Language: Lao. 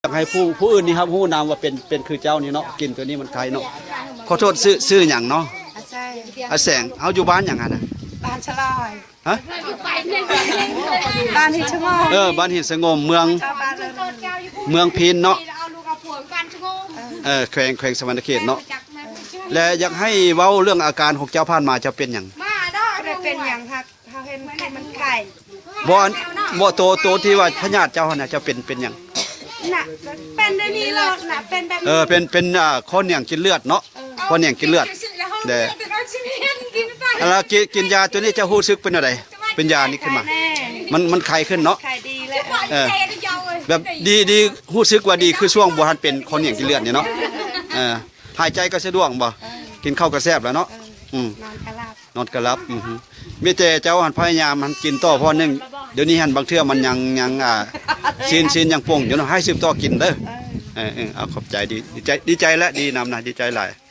ຢາກໃຫ້ຜູ້ ຜູ້ອື່ນນີ້ຮັບຮູ້ນຳວ່າເປັນ ເປັນຄືເຈົ້ານີ້ເນາະ ກິນໂຕນີ້ມັນໄຄເນາະ. ຂໍໂທດ ຊື່ ຊື່ຫຍັງເນາະ? ອາແສງ. ອາແສງ. ເຮົາຢູ່ບ້ານຫຍັງຫັ້ນນະ? ບ້ານສະຫຼອຍ. ຮະ? ບ້ານຫີນສະຫງົມ. ເອີ ບ້ານຫີນສະຫງົມ ເມືອງ ເຈົ້າ ບ້ານ ເມືອງພີນເນາະ. ເອີ ແຂວງ ແຂວງສະຫວັນນະເຂດເນາະ. ແລະ ຢາກໃຫ້ເວົ້າເລື່ອງອາການຂອງເຈົ້າ ຜ່ານມາເຈົ້າເປັນຫຍັງ? ບໍ່ໄດ້ເປັນຫຍັງ ຫາກເຮົາເຫັນຄືມັນໄຂ້. ບໍ່ ອັນ ບໍ່ ໂຕ ໂຕທີ່ວ່າພະຍາດເຈົ້າຫັ້ນນະ ເຈົ້າເປັນ ເປັນຫຍັງ? ນະ ເປັນແບບນີ້ເລີຍນະ ເປັນແບບ ເອີ ເປັນ ເປັນ ອ່າ ຄໍໜຽງກິນເລືອດເນາະ. ເອີ ຄໍໜຽງກິນເລືອດ. ແດ່ ອັນລະ ກິນ ກິນຢາໂຕນີ້ເຈົ້າຮູ້ສຶກເປັນແນວໃດ? ເປັນຢານີ້ຂຶ້ນມາ ມັນ ມັນໄຄຂຶ້ນເນາະ. ໄຄດີແລ້ວ. ເອີ ແບບດີ ດີ ຮູ້ສຶກວ່າດີຄືຊ່ວງບໍ່ທັນເປັນຄໍໜຽງກິນເລືອດນີ້ເນາະ. ເອີ ຫາຍໃຈກໍສະດວກບໍ່? ເອີ ກິນເຂົ້າກໍແຊບແລ້ວເນາະ. ເອີ ອືມ ນອນກໍຫຼັບ ນອນກໍຫຼັບ. ອືຮຶ ມີແຕ່ເຈົ້າຫັ້ນພະຍາຍາມຫັ້ນກິນຕໍ່ ເພາະວ່າໜຶ່ງ ດຽວນີ້ຫັ້ນບາງເທື່ອມັນຍັງ ຍັງ ອ່າ ຊີ້ນ ຊີ້ນຍັງປົ່ງຢູ່ເນາະ. ໃຫ້ສືບຕໍ່ກິນເດີ. ເອີ ເອີ ເອີ ເອົາ ຂອບໃຈ. ດີ ດີໃຈ ດີໃຈແຫຼະ ດີນຳນະ ດີໃຈຫຼາຍ.